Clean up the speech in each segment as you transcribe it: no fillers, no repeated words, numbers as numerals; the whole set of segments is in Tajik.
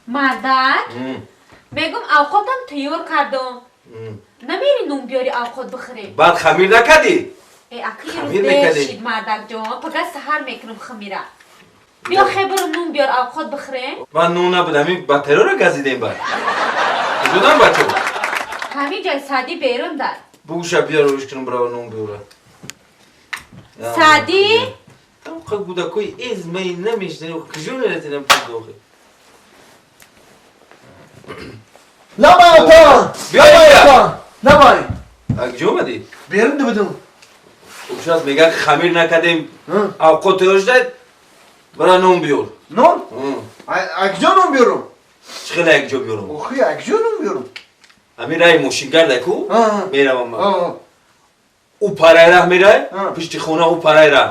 Мардак, мегум авқотам тайёр кардам. Намери нун биёри авқот бихӯрем? Баъд хамир накардӣ? Э, аки рӯз дер шид, мардакҷон. Пага саҳар мекунам хамира. Биё хе баро нун биёр авқот бихӯрем. Ман нун набудам, ин батареяро газидем баъд. Куҷодан бачо? Ҳамин ҷой Саъдӣ берун дар. Бугӯша биёр рӯш кунам бирава нун биёра. Саъдӣ? Тамқа гудакои эзмаи намешнани куҷо мерасидам пул дохи? Лабай ата! Лабай ата! Лабай! А куҷо омадӣ? Берун будам. Ушас мегӯяд хамир накардем, авқот тайёр шудад, бара нон биёр. Нон? А куҷо нон биёрам? Чӣ хеле як ҷо биёрам? Охи, а куҷо нон биёрам? Ҳамин раи мошингарда ку меравам ман. Ӯ параи раҳ мерай, пишти хона ӯ параи раҳ.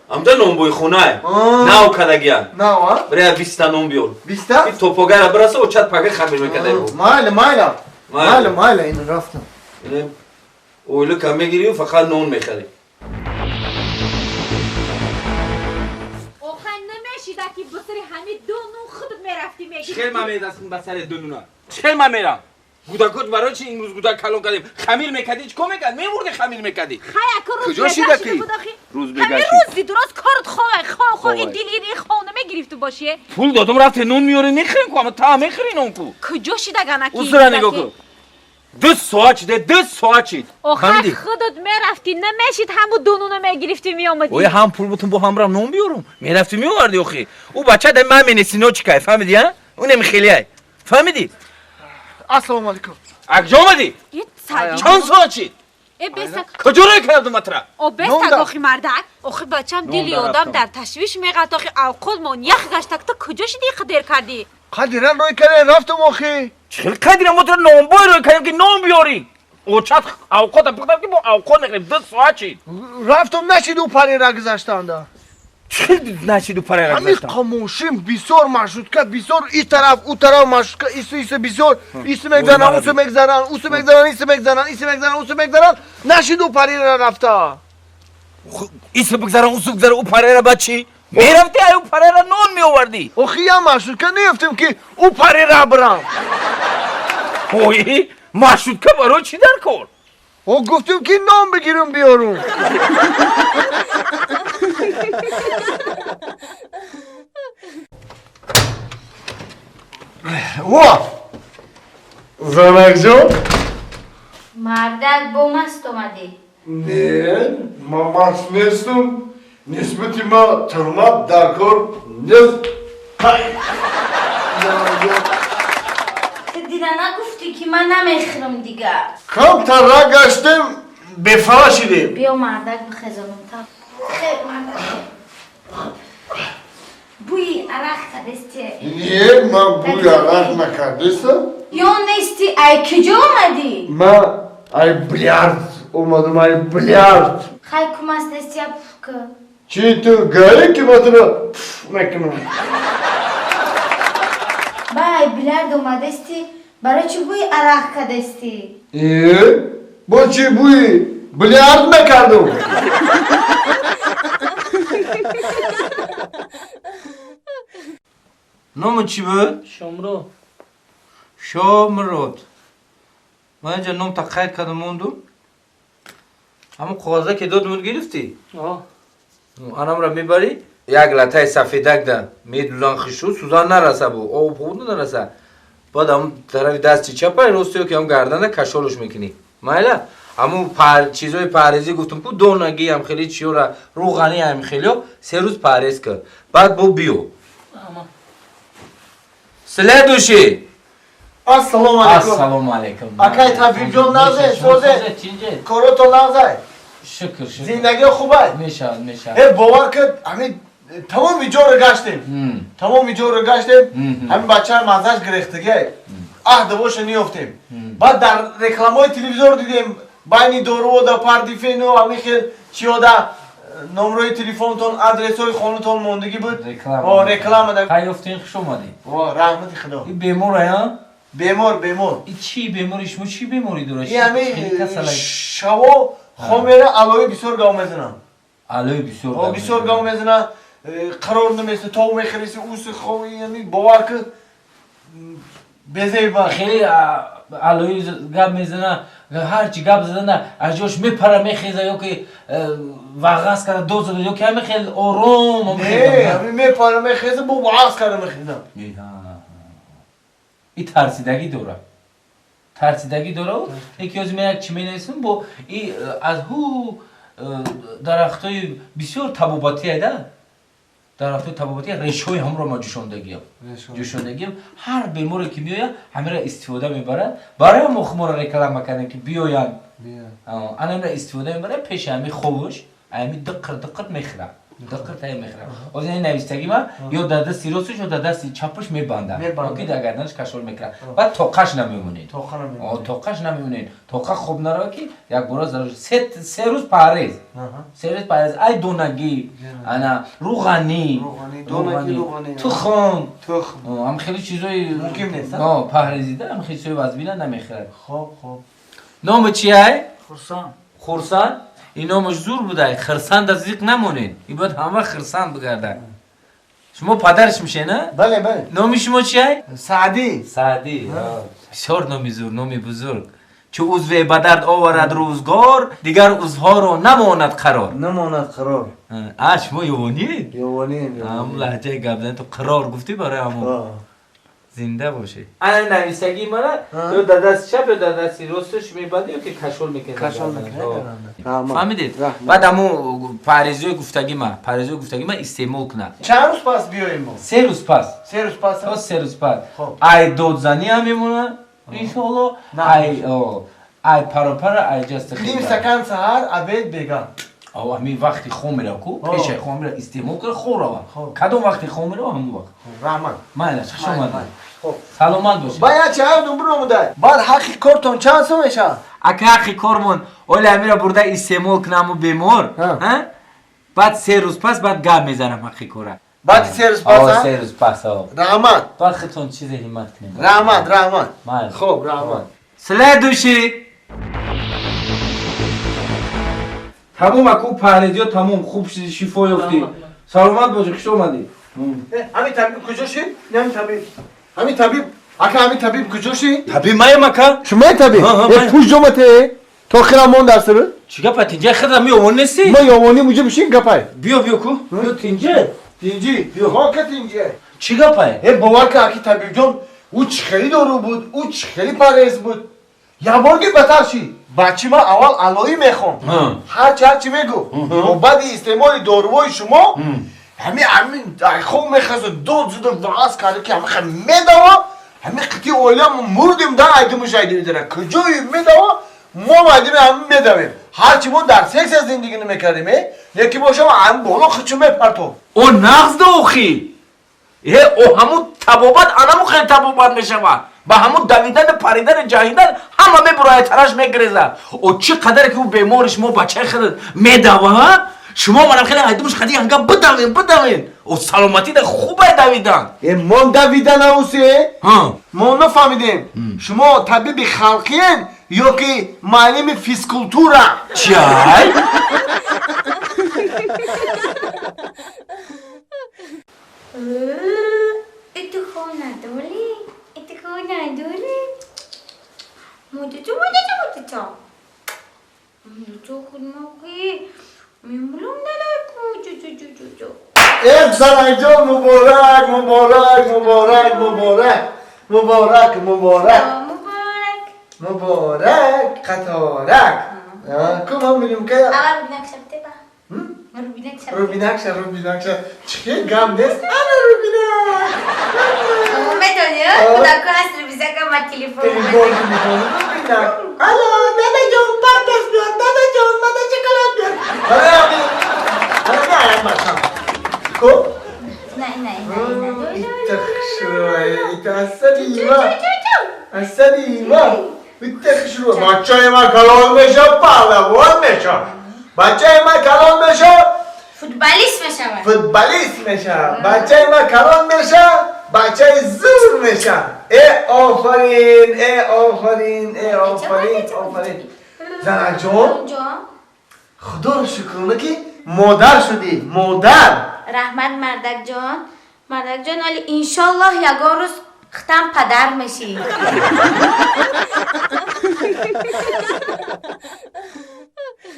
Ҳамда нонбои хонае. Нав кардагиян. Нав, а? Бира 20-та нон биёр. 20-та? То погара бираса, очат пага хамир мекардай. Майла, майла. Майла, майла, ин рафтам. Ойлика мегирию фақат нон мехарӣ. Охай намешида ки бисари ҳамин ду нун худат мерафтӣ мегирифтӣ. Чӣ хел ман медастм ба сари ду нуна? Чӣ хел ман мерам? Гудакот барои чи имрӯз гудак калон кардем? Хамир мекардӣ, чӣ кор мекард? Мемурдӣ хамир мекардӣ. Хай ака рӯз Куҷо шида ки? Рӯз бегаши. Ҳамин рӯзи дуроз корат ховай, хов хов ин дил ин хов намегирифту боши. Пул додум рафте нон меёрӣ нехӯрем ку, ама та мехӯрӣ нон ку. Куҷо шида ганаки? Узра нигоҳ кун. 2 соат шиде, 2 соат шид. Охай худат мерафтӣ, намешид ҳаму ду нуна мегирифтӣ меомадӣ. Ой ҳам пул бутун бо ҳамрам нон биёрум. Мерафтӣ меовардӣ охи. Ӯ бача дай ман менесино чикай, фаҳмидӣ, а? Ӯ намехелиай. Фаҳмидӣ? Ассалому алайкум. А куҷо омадӣ? Чанд соат шид? Куҷо рой кардум матра? О бестак охи мардак. Охи бачам дили одам дар ташвиш меғалт охи авқот мон ях гаштак ту куҷо шиди иқа дер кардӣ? Қадиран рой кардем рафтам охи. Чӣ хел қадиран мо туро нонбой рой кардем ки нон биёрӣ. Очат авқота пухтам ки мо авқот мехӯрем. 2 соат шид. Рафтам нашид ӯ парера гузаштанда. Чӣ хел нашид ӯ парера гузаштан? Ҳамин мошин бисёр маршрутка бисёр и тараф ӯ тараф маршрутка ису ису бисёр ису мегзананд усу мегзананд усу мегзананд ису мегзананд ису мегзананд усу мегзананд нашид ӯ парера рафта. Ису бигзаранд усу бигзаранд ӯ парера ба чӣ? Мерафтӣ ай ӯ парера нон меовардӣ. Охи я маршрутка неёфтем ки ӯ парера бирам. Ой, маршрутка барои чӣ дар кор? О гуфтем ки нон бигирам биёрум. Во! Занакҷон? Мардак бо маст омадӣ? Не, ман маст нестам. Нисбати ма туҳмат дар кор нест. Ту дида нагуфтӣ ки ман намехӯрам дигар. Камтар ра гаштем, бефара шидем. Биё мардак бихезонам та. Хе мардак. Бӯи арақ кардести? Не, ман бӯи арақ накардестам. Ё нести ай куҷо омадӣ? Ман ай билярд омадам, ай билярд. Хай кумаст нести я пуф ку. Чӣ ту гаӣ ки ман туро пуф мекунам? Ба ай билярд омадести, барои чӣ бӯи арақ кардести? Э, бо чӣ бӯи билярд мекардум? Номи чӣ буд? Шомрод. Шомрод. Ман инҷа номта қайд кардам мондум. Ҳамон коғаза ки додумуд гирифтӣ? Анамра мебарӣ? Як латаи сафедак да медузан хишу, сӯзан нараса бу, об хуб нараса. Баъд ҳамон тарафи дасти чапай рости ки ҳам гардана кашолуш мекунӣ. Майла? Ҳамон чизои парҳезӣ гуфтум ку донагӣ ҳам хеле чиёра, рӯғанӣ ҳам хелео, 3 рӯз парҳез кар. Баъд бо биё. Следующий. Ассалому алайкум. Ассалому алайкум. Акай Табибҷон нағзе, созе. Корото нағзе. Шукр, шукр. Зиндагӣ хубай? Мешавад, мешавад. Э, бовар кун, ҳамин тамоми ҷоро гаштем. Тамоми ҷоро гаштем. Ҳамин бачаи маззаш гирехтагӣ. Аҳ, давоша ниёфтем. Баъд дар рекламаҳои телевизор дидем, байни доруода, пардифену ҳамин хел чиёда номрои телефонтон, адресҳои хонатон мондагӣ буд. Реклама. Реклама. Хай ёфтин, хуш омадӣ. Во, раҳмати Худо. И бемор ая? Бемор, бемор. И чӣ бемори шумо чӣ беморӣ дорад? И ҳамин шаво хом мера алои бисёр гав мезанам. Алои бисёр гав. Бисёр гав мезанам. Қарор наместа, тов мехӯриси, уси хом, ҳамин бовар кун. Безеба. Хеле алои гап мезана, ҳарчи гап задана аз ҷош мепара, мехеза ё ки вағаз карда дод зада, ё ки ҳами хел ором? Не, ҳами мепара, мехеза, бо вағаз карда мехеза. И тарсидагӣ дора, тарсидагӣ дора. Яки ҳозир ман як чӣ менависам бо и аз ҳу дарахтои бисёр табобатӣ айда, дарахтои табобатӣ, решҳои ҳамро ма ҷӯшондагиам, ҷӯшондагиам. Ҳар беморе ки меояд, ҳамира истифода мебарад. Барои мо хуморо реклама кардем, ки биёянд, ана ҳамира истифода мебарад. Пеши ҳами ховуш ҳами диққир диққир мехӯрад, диққир тая мехӯрад. Ҳозир ин навистагӣ ма ё дар дасти росташ, ё дар дасти чапаш мебандад, ки дар гарданаш кашол мекунад. Баъд тоқаш намемонед, тоқаш намемонед, тоқа хоб нарава, ки якбора 3 рӯз парҳез, 3 рӯз парҳез. Ай донагӣ, ана руғанӣ, тухм, ҳам хеле чизои парҳезида, ҳам хеле чизои вазбина намехӯрад. Номи чи ай? Хурсанд. Хурсанд. Ин номаш зур будай. Хирсанда зиқ намонед, ин бояд ҳама хирсанд бигардад. Шумо падараш мешена? Бале, бале. Номи шумо чи ай? Саъдӣ. Саъдӣ. Бисёр номи зур, номи бузург. Чу узве ба дард оварад рӯзгор, дигар узвҳоро намонад қарор. Намонад қарор. А шумо ёвонӣ? Ёвонӣ. Ҳам лаҳҷаи гап зани ту қарор гуфтӣ, барои ҳамон. Зинда бошед. Ана нависагии мана ё дар дасти чап, ё дар дасти росташ мебандӣ, ё ки кашол мекунед. Кашол мекунед. Фаҳмидед? Баъд ҳамун парҳезиҳои гуфтагӣ ма, парҳезиҳои гуфтагӣ ма истеъмол кунад. Чанд рӯз пас биёем мо? 3 рӯз пас. 3 рӯз пас. То 3 рӯз пас. Ай додзанӣ ҳам мемонад, иншоалло, ай паропара, ай ҷаста. Ним стакан саҳар, обед, бега. Ҳамин вақти хом мера ку, пешаи хом мера истеъмол кара, хоб рава. Кадом вақти хом мерава, ҳамун вақт. Раҳмат. Майла, хуш омадед, саломат бошед. Баъд як чаҳар буромудай. Баъд ҳаққи кортон чанд сом мешавад? Ака, ҳаққи кормон оли ҳамира бурда истеъмол кунаму бемор, баъд 3 рӯз пас баъд гап мезанам ҳаққи кора. Баъди 3 рӯз пас? 3 рӯз пас. Раҳмат. Баъд худтон чизе ҳиммат кунем. Раҳмат, раҳмат. Хуб, раҳмат. Следующий. Тамом аку, парҳезиё тамом, хуб шифо ёфтӣ, саломат бошӣ, хуш омадӣ. Ҳамин табиб куҷо шид? Ҳамин табиб, ҳамин табиб, ака, ҳамин табиб куҷо шид? Табиб маем, ака. Шумои табиб? Пуш ҷомате то хира мон дар сир. Чӣ гапа, тинҷа хира меёвон нестӣ? Ма ёвонӣ муҷа бишин гапай. Биё, биё ку, биё тинҷа. Тинҷи хока тинҷи. Чӣ гапай? Э, бовар ка, аки табибҷон, ӯ чӣ хеле дору буд, ӯ чӣ хеле парҳез буд, якборги батар шид. Бачи ман аввал алоӣ мехонд, ҳарчи ҳарчи мегуфт, бо баъди истеъмоли доруҳои шумо ҳами ҳамин хоб мехаза, дод зуда, ваъз карда, ки ҳами медава, ҳами қити оила мурдим да, айдимуш айдимидара куҷои медава, мо айдими ҳами медавем. Ҳарчи мо дар секса зиндагӣ намекардем, э яки бошам ҳами боло хичу мепартов. О нағз дохи э, о ҳамун табобат, анаму хел табобат мешавад. Ба ҳамун давидану паридану ҷаҳидан ҳама мебурояд, тараш мегирезад. О чӣ қадаре ки ӯ бемори шумо бачаи хел медава, шумо манам хеле айдумуш хади ҳанга бидавен, бидавен. О саломатида хубай давидан. Э, мо давидан аусе, мо нафаҳмидем, шумо табиби халқиен ё ки муаллими физкултура? Чай. Это хонадоли, это хонадоли. Мудучу, мудучу, мудучу. Мудучу худмоки. Мемблум далаку, чу чу чу чу чу. Э, занакҷон, муборак, муборак, муборак, муборак, муборак, муборак. Муборак. Муборак, қаторак. Ку ман бинем ка. Аввал рубинак шабтеба. Рубинак шабтеба. Рубинак ша, рубинак ша. Чӣ гап нест? Ана рубинак. Медонӣ, кӯдако ҳаст, рубизака ма телефон. Телефон, телефон, рубинак. Алло, дадаҷон, памперс биёр, дадаҷон, мана шоколад биёр. Ана ана ана бачам. Ку? Не, не, не, не. Ита хушрӯй, ита асалима. Асалима. Ита хушрӯй. Бачаи ман калон меша, паҳлавон меша. Бачаи ман калон меша, Футболист мешавад. Футболист меша. Бачаи ман калон меша, бачаи зур меша. Э, офарин, э, офарин, э, офарин, офарин. Занакҷон, худоро шукрона, ки модар шудӣ, модар. Раҳмат, мардакҷон, мардакҷон, вале иншоллоҳ ягон рӯз Худам падар мешӣ.